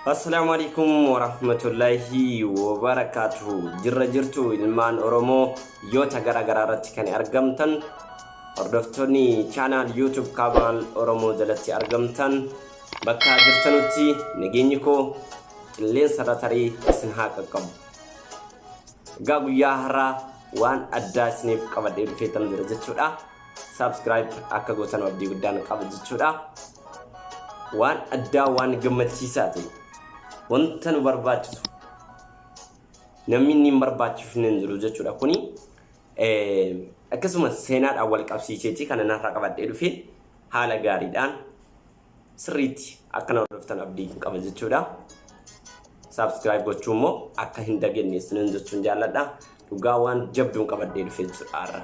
Assalaamu alaikum warahmatullaahi wabarakaatuhu. Jirra jirtu ilmaan Oromoo yoota gara garaa irratti kan argamtan, hordoftoonni chaanaal YouTube Kaamaal Oromoo jalatti argamtan, bakka jirtanutti nageenyi koo qilleensa irra tarii isin haa qaqqabu. Egaa guyyaa har'aa waan addaa isiniif qabadhee dhufeetan jira jechuudha. Subscribe akka gootan abdii guddaan qaba jechuudha. Waan addaa, waan gammachiisaa ta'e, wanta nu barbaachisu, namni inni hin barbaachifne hin jiru jechuudha. Kuni akkasumas seenaadhaan wal qabsiiseeti kana narraa qabadhee dhufe. Haala gaariidhaan sirriitti akkana hordoftan abdii qaba jechuudha. Subscribe gochuu immoo akka hin dagenne isinin jechuun jaalladha. Dhugaa waan jabduun qabadhee dhufe jechuudha har'a.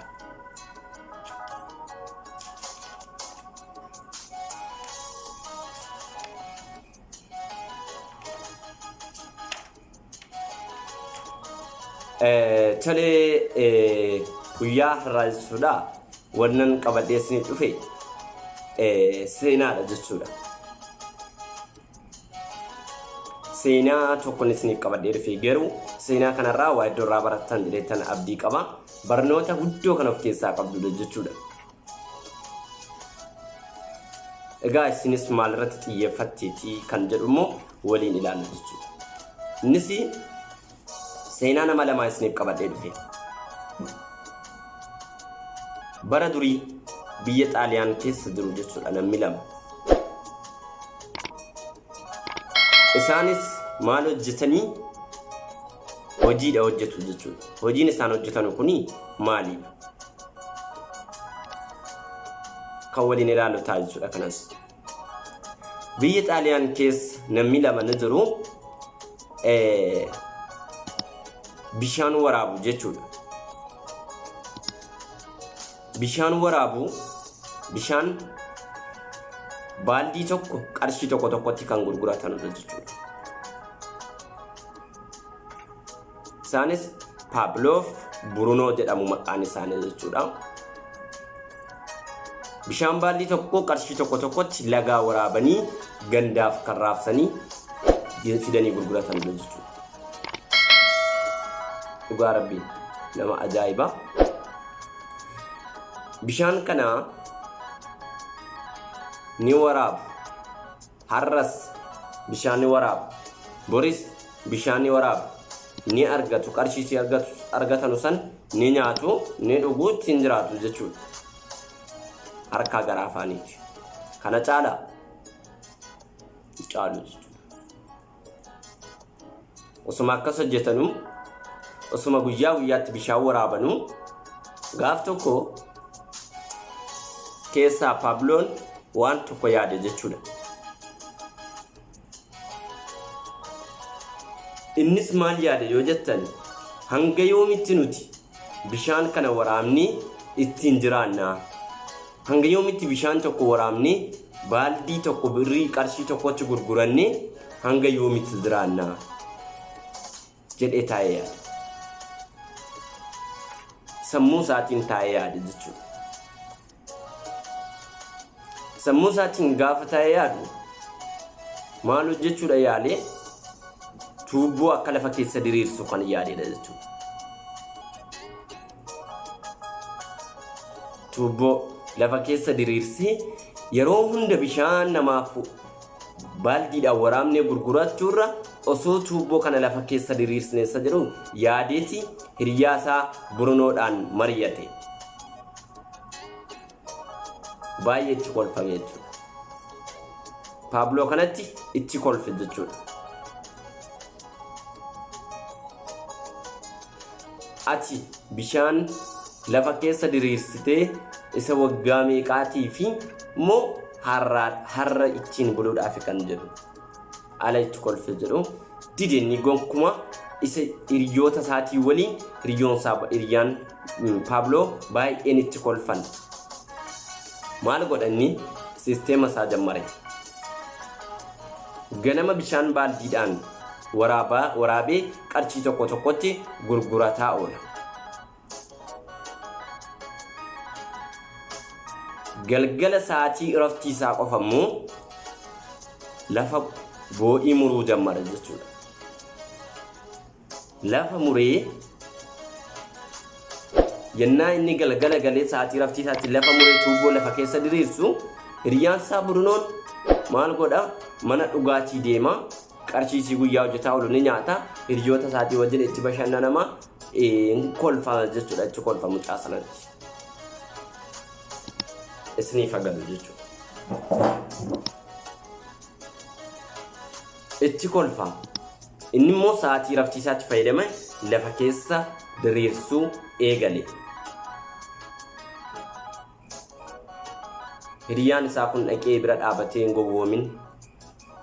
Tolee, guyyaa har'aa jechuudha wannan qabadhee isinii dhufe seenaadha jechuudha. Seenaa tokkon isiniif qabadhee dhufe, garuu seenaa kanarraa waa iddoo irraa barattan jedheettan abdii qaba. Barnoota guddoo kan of keessaa qabdudha jechuudha. Egaa isinis maalirratti xiyyeeffatteeti kan jedhu immoo waliin ilaalla jechuudha. Innis seenaa nama lamaa isiniif qabadhee dhufe. Bara durii biyya Xaaliyaan keessa jiru jechuudha namni lama. Isaanis maal hojjetanii? Hojiidha hojjetu jechuudha. Hojiin isaan hojjetan kuni maalidha? Kan waliin ilaallu ta'a jechuudha kanas. Biyya Xaaliyaan keessa namni lama ni jiru. Bishaan waraabu jechuudha. Bishaan waraabu, bishaan baaldii tokko qarshii tokko tokkotti kan gurguratanudha jechuudha. Isaanis Paabloof Burunoo jedhamu maqaan isaanii jechuudha. Bishaan baaldii tokko qarshii tokko tokkotti lagaa waraabanii gandaaf kan raabsanii fidanii gurguratanidha jechuudha. Dhugaa rabbii nama ajaa'iba. Bishaan kana ni waraabu. Har'as bishaan ni waraabu. Boris bishaan ni waraabu. Ni argatu, qarshii si argatu argatanu san ni nyaatu, ni dhugu, ittiin jiraatu jechuudha. Harkaa gara afaaniiti. Kana caalaa caalu jechuudha. Osuma akkas hojjetanuu, osuma guyyaa guyyaatti bishaan waraabanuu, gaaf tokko keessaa Paabloon waan tokko yaade jechuudha. Innis maal yaade yoo jettan, hanga yoomitti nuti bishaan kana waraabnee ittiin jiraannaa? Hanga yoomitti bishaan tokko waraabnee baaldii tokko birrii qarshii tokkotti gurgurannee hanga yoomitti jiraannaa? Jedhee taa'ee yaade. Sammuu isaatiin taa'ee yaade jechuudha. Sammuu isaatiin gaafa taa'ee yaadu maal hojjechuudha yaalee? Tuubboo akka lafa keessa diriirsu kan yaadedha jechuudha. Tuubboo lafa keessa diriirsee yeroo hunda bishaan namaaf baaldiidhaan waraabnee gurgurachuurra osoo tuubboo kana lafa keessa diriirsine isa jedhu yaadeeti hiriyaa isaa Brunoodhaan mari'ate. Baay'ee itti kolfame jechuudha. Paabloo kanatti itti kolfe jechuudha. Ati bishaan lafa keessa diriirsitee isa waggaa meeqaatii fi moo har'a ittiin buluudhaaf kan jedhu ala itti kolfe jedhu dide. Inni gonkumaa isa hiriyoota isaatii waliin, hiriyoon isaa, hiriyaan Paabloo baay'een itti kolfan. Maal godhanni? Sisteema isaa jammare. Ganama bishaan baaldiidhaan waraabaa waraabee qarshii tokko tokkotti gurgurataa oola. Galgala sa'aatii iraftii isaa qofa immoo lafa boo'ii muruu jammara jechuudha. Lafa muree yennaa inni galgala galee sa'aatii raftii isaatti lafa muree tuubboo lafa keessa diriirsu, hiriyaan isaa Burunoon maal godha? Mana dhugaatii deema, qarshiisii guyyaa hojjetaa oolu ni nyaata, hiriyoota isaatii wajjin itti bashannanama, kolfa jechuudha. Itti kolfa mucaa sanatti. Isiniif agalu jechuudha. Itti kolfa. Inni immoo sa'aatii raftii isaatti fayyadame lafa keessa diriirsuu eegale. Hiriyaan isaa kun dhaqee bira dhaabatee, "Hin gowwoomin,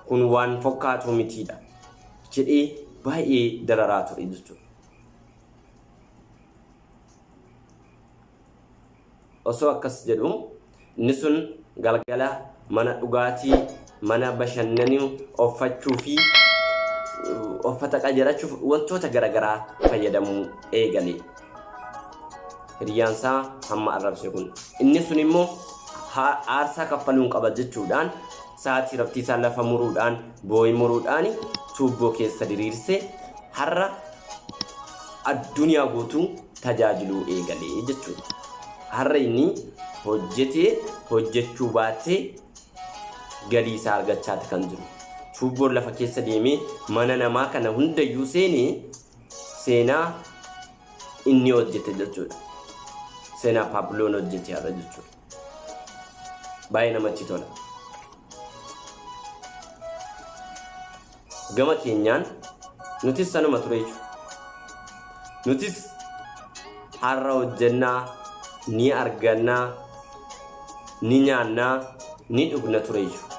kun waan fokkaatu mitiidha," jedhee baay'ee dararaa ture jechuudha. Osoo akkas jedhu inni sun galgala mana dhugaatii, mana bashannanii uffachuu fi uffata qajeelachuuf wantoota garaagaraa fayyadamuu eegale. Hiriyaan isaa hamma arrabse kun, inni sun immoo aarsaa kaffaluun qaba jechuudhaan sa'aatii raftii isaa lafa muruudhaan, boo'ii muruudhaan tuubboo keessa diriirse, har'a addunyaa guutuu tajaajiluu eegalee jechuudha. Har'a inni hojjetee hojjechuu baatee galii isaa argachaati kan jiru. Tuubboon lafa keessa deemee mana namaa kana hundayyuu seenee seenaa inni hojjete jechuudha. Seenaa Paabloon hojjete har'a jechuudha. Baay'ee namatti tola. Gama keenyaan nutis sanuma ture jechuudha. Nutis har'a hojjennaa, ni argannaa, ni nyaannaa, ni dhugna ture jechuudha.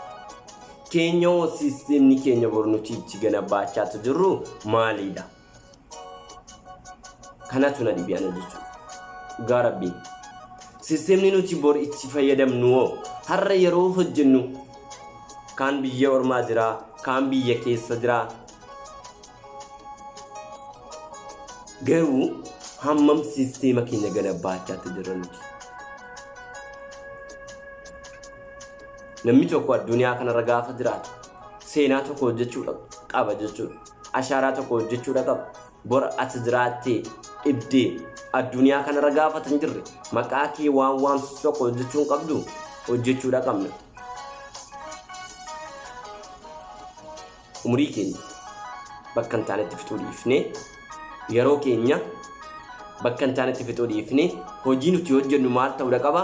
Keenya hoo, siisteemni keenya bor nuti itti gana baachaatu jirru maalidha? Kanatu na dhibe ana jechuudha. Dhugaa Rabbiin. Siisteemni nuti bor itti fayyadamnu hoo, har'a yeroo hojjennu kaan biyya ormaa jira, kaan biyya keessa jira. Garuu hammam siisteema keenya gana baachaatti jirra nuti? Namni tokko addunyaa kanarra gaafa jiraatu seenaa tokko hojjechuu qaba jechuudha. Ashaaraa tokko hojjechuudha qaba. Bor ati jiraattee dhibdee addunyaa kanarra gaafa hin jirre maqaa kee waan waamsisu tokko hojjechuu hin qabdu, hojjechuudha qabna. Umurii keenya bakka hin taanetti fixuu dhiifnee, yeroo keenya bakka hin taanetti fixuu dhiifnee, hojii nuti hojjennu maal ta'uudha qaba?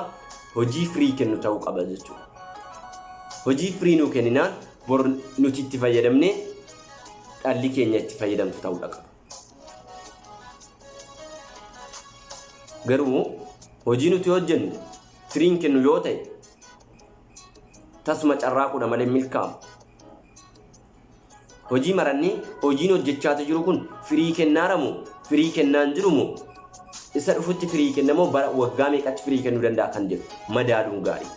Hojii firii kennu ta'uu qaba jechuudha. Hojii firii nuu kenninaan bor nuti itti fayyadamnee dhalli keenya itti fayyadamtu ta'uudha qaba. Garuu hojii nuti hojjennu firiin kennu yoo ta'e tasuma carraaquudha malee milkaa'amu. Hojii marannee hojiin hojjechaatu jiru kun firii kennaaramu, firii kennaan jiru moo, isa dhufutti firii kennamoo, bara waggaa meeqatti firii kennuu danda'a kan jedhu madaaluun gaarii.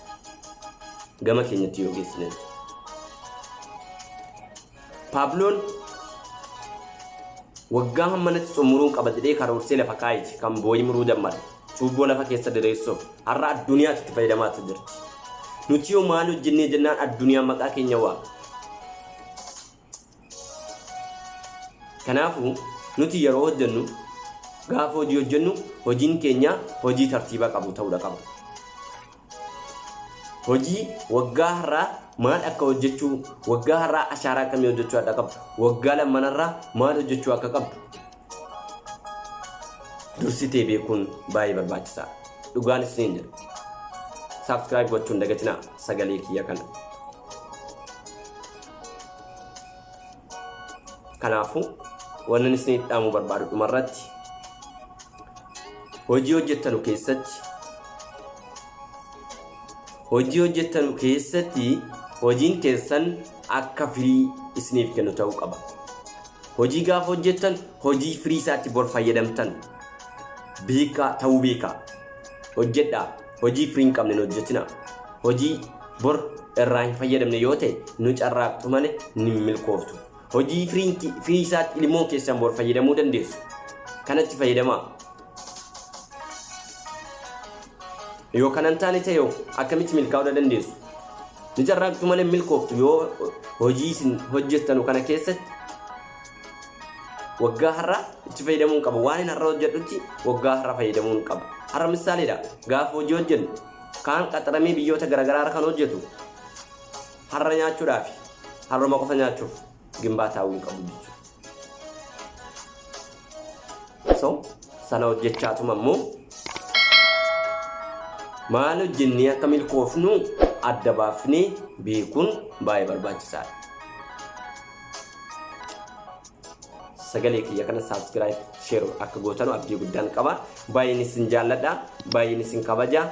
Gama keenyatti yoo geessine. Paabloon waggaa hammanatti xumuruun qaba jedhee karoorsee lafa kaayiti kan boo'ii muruu dammare. Tuubboo lafa keessa diriirsuuf har'a addunyaatti itti fayyadamaatti jirti. Nuti yoo maal hojjennee jennaan addunyaan maqaa keenya waama? Kanaafuu nuti yeroo hojjennu, gaafa hojii hojjennu, hojiin keenya hojii tartiiba qabu ta'uudha qaba. Hojii waggaa har'aa maal akka hojjechuu, waggaa har'aa ashaaraa akkamii hojjechuu akka qabdu, waggaa lammanarraa maal hojjechuu akka qabdu dursitee beekuun baay'ee barbaachisaadha. Dhugaan isiniin jedha. Subscribe gochuun dagatinaa sagalee kiyya kana. Kanaafuu wannan isiniif dhaamuu barbaadu dhumarratti, hojii hojjettanu keessatti hojiin keessan akka firii isiniif kennu ta'uu qaba. Hojii gaafa hojjettan hojii firii isaatti bor fayyadamtan beekaa ta'uu beekaa. Hojjedhaa, hojii firii hin qabne hin hojjetina. Hojii bor irraa hin fayyadamne yoo ta'e nu carraaqxu malee ni milkooftu. Hojii firii isaatti ilmoon keessan bor fayyadamuu dandeessu. Kanatti fayyadamaa. Yoo kanan taane ta'e akkamitti milkaa'uu dandeessu? Ni carraaqxu malee milkooftu yoo hojii isin hojjettanu kana keessatti waggaa har'a itti fayyadamuun qaba. Waan hin har'a hojjedhutti waggaa har'a fayyadamuun qaba. Har'a misaaleedha. Gaafa hojii hojjennu kaan qaxaramee biyyoota garaagaraa kan hojjetu har'a nyaachuudhaaf har'uma qofa nyaachuuf gimbaa taa'uu hin qabu jechuudha. So sana hojjechaatuma immoo maal hojjennee akka milkoofnu adda baafnee beekuun baay'ee barbaachisaadha. Sagalee kiyya kana subscribe, share akka gootanu abdii guddaan qaba. Baay'een isin jaalladha, baay'een isin kabaja.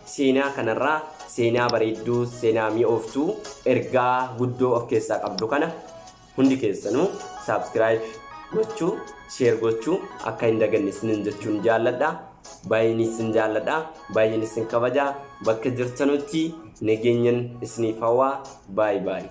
Seenaa kanarraa seenaa bareedduu, seenaa mi'ooftuu, ergaa guddoo of keessaa qabdu kana hundi keessanuu subscribe gochuu, share gochuu akka hin daganne isinin jechuun jaalladha. Baay'een isin jaalladha, baay'een isin kabaja. Bakka jirtanutti nageenyan isiniif hawaa. Baay'ee baay'ee.